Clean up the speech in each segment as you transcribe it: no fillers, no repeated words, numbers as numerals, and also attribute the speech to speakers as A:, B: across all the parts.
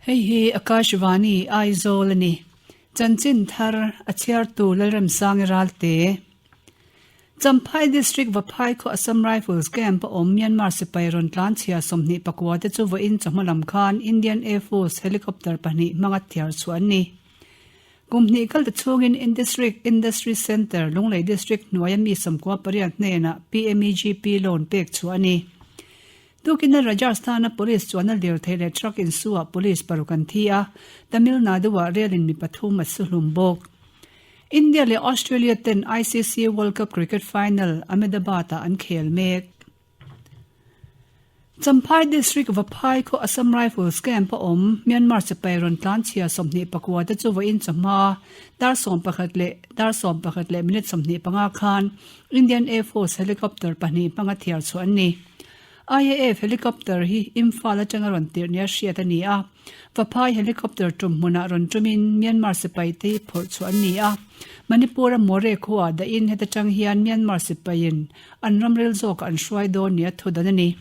A: Hei hi Akashvani, Aizawl a ni. Chanchin thar a chhiartu Lalremsangi Ralte. Champhai District Vaphai khaw Assam Rifles Camp a awm Myanmar sipai rawn tlanchhia 24 te chu vawiin chawhma lam khan Indian Air Force helicopter pahnih hmanga thiar chhuah an ni. Kum hnih kal ta chhungin in District Industry Centre, Lunglei District hnuaia mi 98 hnenah PMEGP loan pek chhuah a ni. Tukin a Rajasthan-a police chuan a lirthei leh truck insu-ah police paruk an thi a, Tamil Nadu-ah rel in mi pathum a su hlum bawk. India leh Australia ten ICC World Cup cricket final Ahmedabad-ah an khel mek. Champhai District Vaphai khaw Assam Rifles Camp a awm Myanmar sipai rawn tlanchhia 24 te chu vawiin chawhma dar 11 leh dar 11 leh minute 25 khan Indian Air Force helicopter pahnih hmanga thiar chhuah an ni. IAF helicopter hi Imphal atanga rawn tirh nia hriat a ni a. Vaphai helicopter tum hmunah rawn tumin Myanmar sipai te hi phawrh chhuah an ni a. Manipur-a Moreh khuaah dahin heta tang hian Myanmar sipaiin an ramrel zawkah an hruai dawn nia thu dan a ni.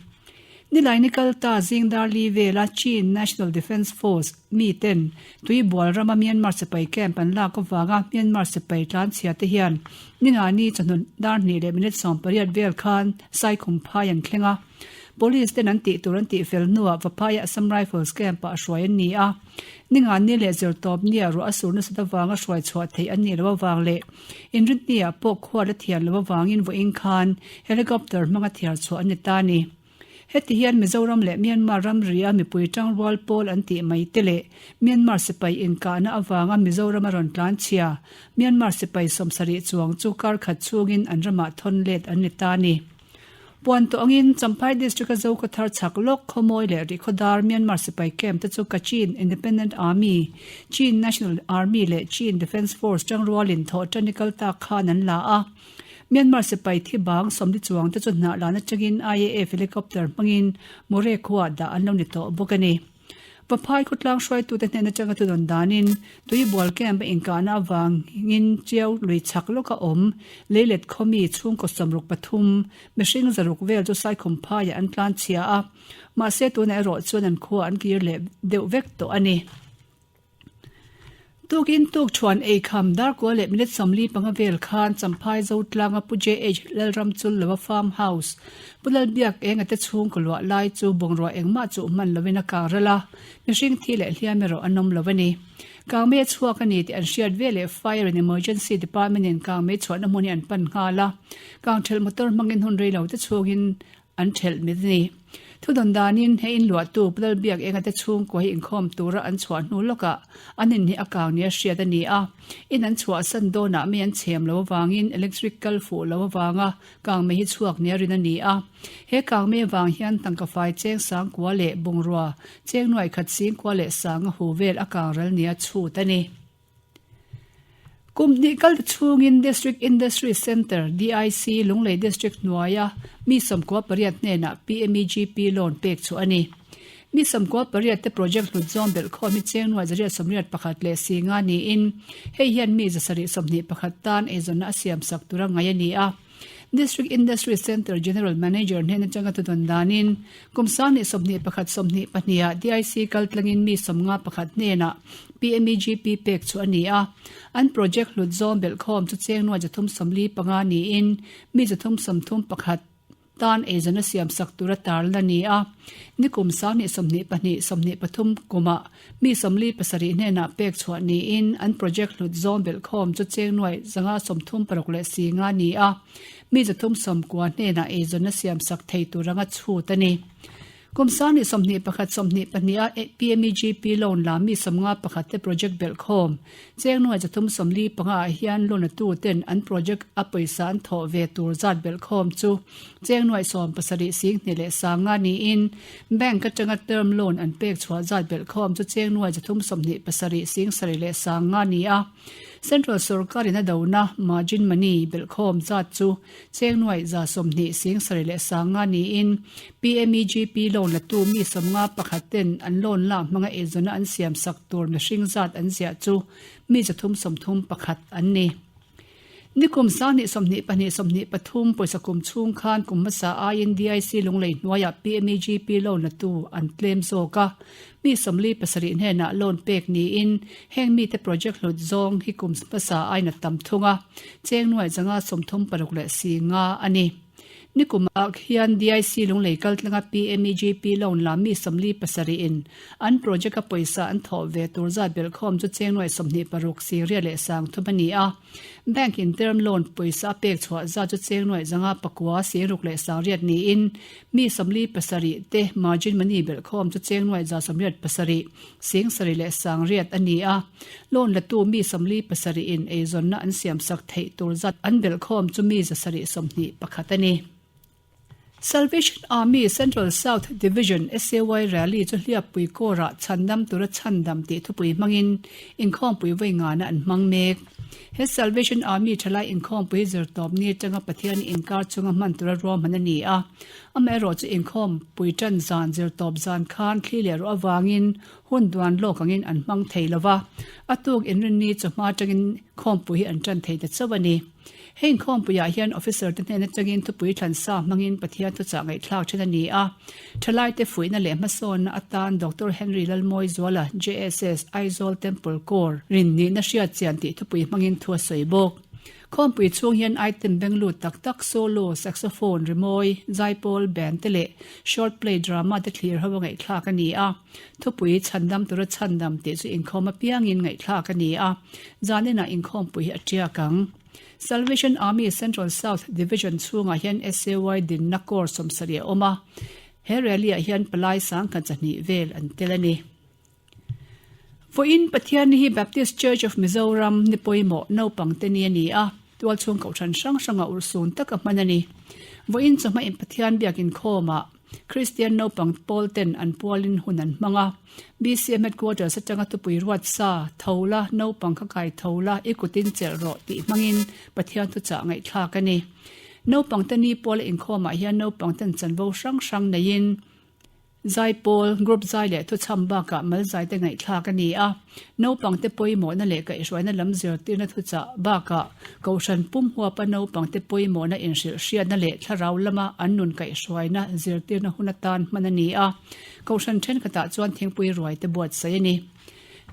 A: Nilai ni kal ta zing dar li vela Chin National Defence Force mi ten Tuibual rama Myanmar sipai camp an lak avanga Myanmar sipai tlanchhia te hian ningani chawhnu dar hnih leh minute 18 vel khan Saikhum phai an thleng a. Police ten an tih tur an tih fel hnuah Vaphai Assam Rifles camp ah hruai an ni a. Ningani leh zirtawp nia ruah a sur nasat avanga hruai chhuah theih an nih loh avang leh inrinni-ah pawh khuat a thian loh avangin vawiin khan helicopter hmanga thiar chhuah an ni ta a ni. Heti hian Mizoram leh Myanmar ramria mipui tangrual pawl an tih mai te leh Myanmar sipai inkahna avanga Mizoram a rawn tlanchhia Myanmar sipai 70 chuang chu kar khat chhungin an ramah thawn let an ni ta a ni. Puan tawh angin Champhai District-a Zokhawthar chhak lawk Khawmawi leh Rihkhawdar Myanmar sipai camp te chu Kachin Independent Army, Chin National Army leh Chin Defence Force tangrualin thawh ṭanikal tak khan an la a. Myanmar sipai thi bang 40 chuang te chu hnah lan atangin IAF helicopter hmangin Moreh khuaah dah an lo ni tawh bawk a ni. Vaphai khawtlang hruaitute hnen atanga thudawn danin Tuibual camp a inkahna avangin Tiau lui chhak lawka awm leilet khawmi chhungkaw 63 mihring zaruk vel chu Saikhum phaiah an tlanchhia a, mahse tunah erawh chuan an khua an kir leh deuh vek tawh a ni. Tukin tuk thuan ei kham darkua leh minute 45 vel khan Champhai Zotlanga Pu JH Lalramchul lova Farm House Pu Lalbiak Enga te chhungkaw luah lai chu bungrua engmah chuh hman lovin a kang ral a, mihring thi leh hliam erawh an awm lo a ni. Kangmei a chhuak a ni tih an hriat veleh Fire and Emergency Department in kangmei chhuahna hmun hi an pan nghal a, kangthelh motor hmangin hun rei lo te chhungin an thelh mit a ni. Thudawn danin he inluahtu Pu Lalbiak Enga te chhungkua hi inkhawm tura an chhuah hnu lawkah an in hi a kang nia hriat a ni a. In an chhuahsan dawnah mei an chhem lo avangin electric kal fuh lo avanga kangmei hi chhuak nia rin a ni a. He kangmei avang hian tangka fai cheng sang kua leh bungrua cheng nuai khat sing kua leh sanga hu vel a kang ral nia chhut a ni. Kum hnih kal ta chhungin District Industry Centre, DIC, Lunglei District hnuaia mi 98 hnenah PMEGP loan pek chhuah a ni. Mi 98 te project hlut zawng belh khawm hi cheng nuai 881 leh singa niin hei hian mi 721 tan eizawnna a siamsak tura ngaih a ni a. District Industry Centre General Manager hnen atanga thudawn danin kum 2021 22 ah DIC kaltlangin mi 51 hnenah PMEGP pek chu a ni a. An project hlut zawng belhkhawm chu cheng nuai 345 niin mi 331 tan eizawn a siamsak tura tarlan a ni a. Nikum 2022 23 kumah Mi 47 hnenah pek chhuah niin an project hlut zawng belhkhawm chu cheng nuai 536 leh singa a ni a, mi 390 hnenah eizawnna siamsak thei tur anga chhut a ni. Kum 2021 22 a PMEGP loan la mi 51 te project belhkhawm cheng nuai 345 ah hian loan atu ten an project a pawisa an thawh ve tur zat belhkhawm chu Cheng nuaih 70 sing hnih leh sanga niin bank atanga term loan an pek chhuah zat belhkhawm chu cheng nuaih 327 sing sarih leh sanga a ni a. Central sorkarin a dona margin money belhkhawm zat chu cheng nuaih 120 sing sarih leh sanga niin PMEGP loan latu mi 51 ten an loan lak hmanga eizawnna an siamsak tur mihring zat an ziah chu mi 331 an ni. Nikum 2022 23 pawisa kum chhung khan kum hmasa aiin DIC Lunglei hnuaiah PMEGP loan latu an tlem zawk a, mi 47 hnenah loan pek niin heng mite project hlut zawng hi kum hmasa aiin a tam thung a, cheng nuai zanga 36 leh si nga a ni. Nikum ah hian DIC Lunglei kaltlanga PMEGP loan la mi 47 in an project a pawisa an thawh ve tur zat belhkhawm chu cheng nuai 26 si riat leh sang thum a ni a. Bank in term loan pawisa a pek chhuah zat chu cheng nuai zanga pakua si ruk leh sang riat niin mi 47 te margin money belhkhawm chu cheng nuai za 87 sing sarih leh sang riat a ni a. Loan latu mi 47 in eizawnna an siamsak theih tur zat an belhkhawm chu mi zasarih 21 a ni. Salvation Army Central South Division SAY Rally chu Hliappui Corps-ah chhandam tura chhandam tih thupui hmangin inkhawmpui vawi ngana an hmang mek. He Salvation Army thalai inkhawmpui zirtawp ni atanga Pathian inkar chunga hman tura ruahman a ni a. Amaherawh chu inkhawmpui tan zan zirtawp zan khan thli leh ruah avangin hun duan lawk angin an hmang thei lo va, a tuk inrinni chawhma atangin khawmpui hi an tan thei ta chauh a ni. Heng khawmpuiah hian officer te hnen atangin thupui thlansa hmangin Pathian thuchah ngaihthlak then a ni a. Thalaite fuihna leh hmasawnna atan Doctor Henry Lalmawizuala, JSS, Aizawl Temple Corps rin nihna hriatchian tih thupui hmangin thu a sawi bawk. Khawmpui chhung hian item beng lut tak tak solo, saxophone, rimawi, zaipawl, band te leh short play drama te thlir ho a ngaihthlak a ni a. Thupui chhandam tura chhandam tih chu inkhawm apiangin ngaihthlak a ni a, zaninah inkhawmpui hi a tiak ang. Salvation Army Central South Division chhungah hian SAY dinna Corps 70 a awm a, he rally-ah hian palai sangkhat 200 vel an tel a ni. Vawiin Pathianni hi Baptist Church of Mizoram ni pawimawh naupangte ni a ni a, tualchhung kohhran hrang hranga urhsun taka hman a ni. Vawiin chawhma in Pathian biak inkhawmah Kristian naupang pawl ten an pualin hun an hmang a. BCM Headquarters atanga thupui ruat sa, Tho la, naupang kha kai tho la, i kutin chelh rawh tih hmangin Pathian thuchah ngaihthlak a ni. Naupangte ni puala inkhawmah hian naupangten chanvo hrang hrang neiin, Zaipawl, group zai leh thuchham bakah mal zaite ngaihthlak a ni a. Naupangte pawimawhna leh kaihhruaina lam zirtirna thuchah bakah Kohhran pum huapa naupangte pawimawhna inhrilh hriatna leh thlarau lama an nun kaihhruaina zirtirna hun atan hman a ni a. Kohhran thenkhatah chuan thingpui ruaite buatsaih a ni.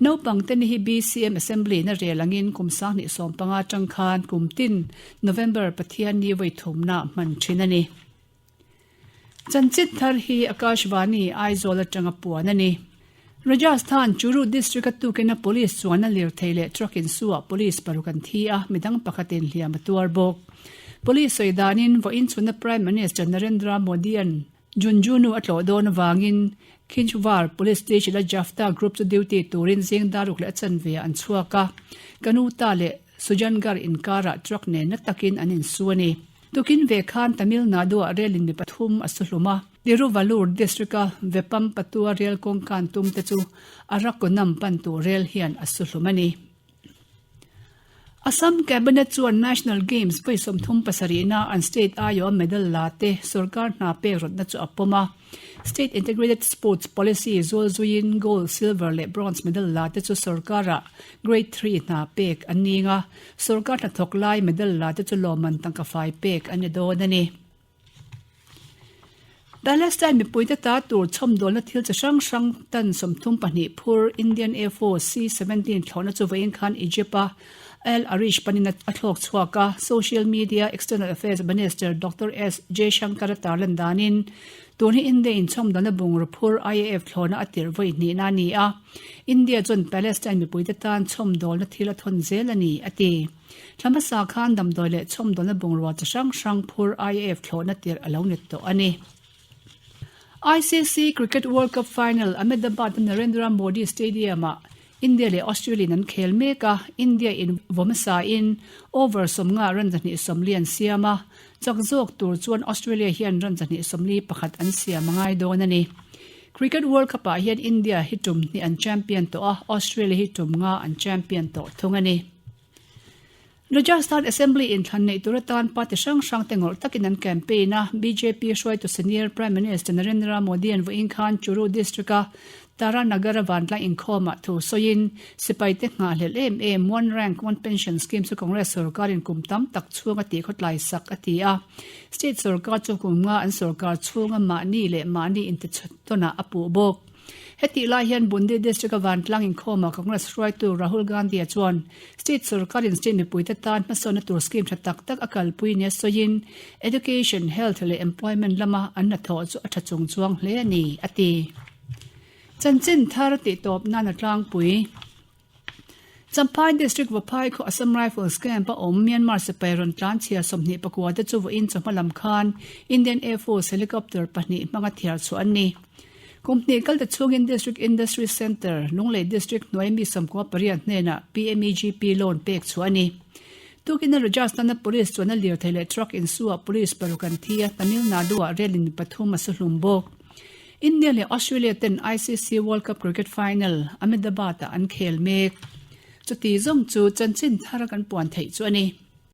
A: Naupangte ni hi BCM Assembly na rel angin kum 2015 atang khan kum tin November Pathian ni vawi thumna hman thin a ni. Chanchin thar hi Akashvani, Aizawl atanga puan a ni. Rajasthan, Churu district-a tukina police chuan a lirthei leh truck insuah police paruk an thi a, midang pakhatin hliam a tuar bawk. Police sawi danin vawiin chhuna Prime Minister Narendra Modi-a'n Jhunjhunu a tlawh dawn avangin Khinchwar Police Station-a Jafta Group chu duty turin zing daruk leh a chanve ah an chhuak a, Kanuta leh Sujangarh inkarah truck nen na takin an insu a ni. Tukin ve khan Tamil Nadu-ah rel in mi pathum a su hlum a. Tiruvalur district-a Vepampatua rel kawngkan tum te chu Arakkonam pantu rel hian a su hlum a ni. Assam Cabinet chuan National Games vawi 37 na an state aiawha medal la te sorkar hna pek rawtna chu a pawm a. State Integrated Sports Policy zual zuiin gold, silver leh bronze medal la te chu sorkarah Grade 3 hna pek an ning a, sorkar hnathawk lai medal la te chu lawmman tangka fai pek an ni dawn a ni. Palestine mipuite ta tur chhawmdawlna thil chi hrang hrang tan 32 phur Indian Air Force C-17 thlawhna chu vawiin khan Egypt-a Al Arish panin a thlawk chhuak a, Social Media External Affairs Minister Doctor S Jaishankar a tarlan danin tun hi India in chhawmdawlna bungraw phur IAF thlawhna a tirh vawi hnihna a ni a, India chuan Palestine mipuite tan chhawmdawlna thil a thawn zel a ni, a ti. Thla hmasa khan damdawi leh chhawmdawlna bungrua chi hrang hrang phur IAF thlawhna tirh a lo ni tawh a ni. ICC Cricket World Cup Final Ahmedabad-a Narendra Modi Stadium-ah India leh Australia-in an khel mek a, India in vaw hmasain over 50 run 240 an siam a, chak zawk tur chuan Australia hian run 241 an siam a ngai dawn a ni. Cricket World Cup-ah hian India hi tum hnih an champion tawh a, Australia hi tum nga an champion tawh thung a ni. Rajasthan Assembly inthlan neih tur atan party hrang hrang te ngawrh takin an campaign a, BJP hruaitu senior Prime Minister Narendra Modi-a'n vawiin khan Churu district-a Taranagar-a vantlang inkhawmah thu sawiin, sipaite nghahhlelh em em One Rank One Pension Scheme chu Congress sorkarin kum tam tak chhunga tihkhawtlai sak a ti a. State sorkar chu kum nga an sorkar chhunga mahni leh mahni intihchhawnah a puh bawk. Hetih lai hian Bundi District-a vantlang inkhawmah Congress hruaitu Rahul Gandhi-a chuan state sorkarin state mipuite tan hmasawnna tur scheme tha tak tak a kalpui nia sawiin education, health leh employment lama an hnathawh chu a tha chung chuang hle a ni, a ti. Chanchin thar tihtawp nan a tlangpui. Champhai District Vaphai khaw Assam Rifles Camp a awm Myanmar sipai rawn tlanchhia 24 te chu vawiin chawhma lam khan Indian Air Force helicopter pahnih hmanga thiar chhuah an ni. Kum hnih kal ta chhungin District Industry Centre, Lunglei District hnuai mi 98 hnenah PMEGP loan pek chhuah a ni. Tukin a Rajasthan-a police chuan a lirthei leh truck insuah police paruk an thi a, Tamil Nadu-ah rel in mi pathum a su hlum bawk. India leh Australia ten ICC World Cup Cricket Final Ahmedabad-ah an khel mek. Chuti zawng chu chanchin thar kan puan theih chu a ni.